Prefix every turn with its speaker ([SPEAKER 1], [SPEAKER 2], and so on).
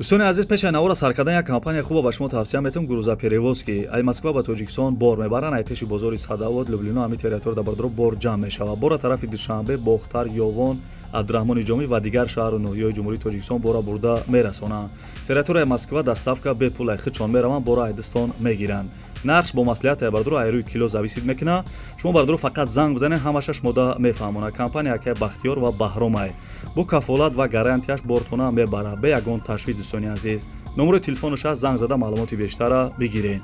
[SPEAKER 1] Дӯстони азиз, пеши навора сар кардан як компания хуба ба шумо тавсия метавам: грузоперевозки. Ай Москва ба Тоҷикистон бор мебаранд. Ай пеши бозори Садовод, Люблино, ҳами территория да, бардоро, бор ҷамъ мешавад. Бора тарафи Душанбе, Бохтар, Ёвон, Абдураҳмони Ҷомӣ ва дигар шаҳру ноҳияҳои Ҷумҳурии Тоҷикистон бора бурда мерасонанд. Территорияи Москва доставка бепул, ай худшон мераванд, бора айдистон мегиранд. Нархш бо маслиҳат, бардоро, ай рӯи кило зависит мекунад. Шумо, бардоро, фақат занг бизанед, ҳамаша шумода мефаҳмонад. Компания акай Бахтиёр ва Баҳромай бо кафолат ва гарантияш бортона мебарад бе ягон ташвиш. Дӯстони азиз, номерои телефонаш аст, занг зада маълумоти бештара бигиред.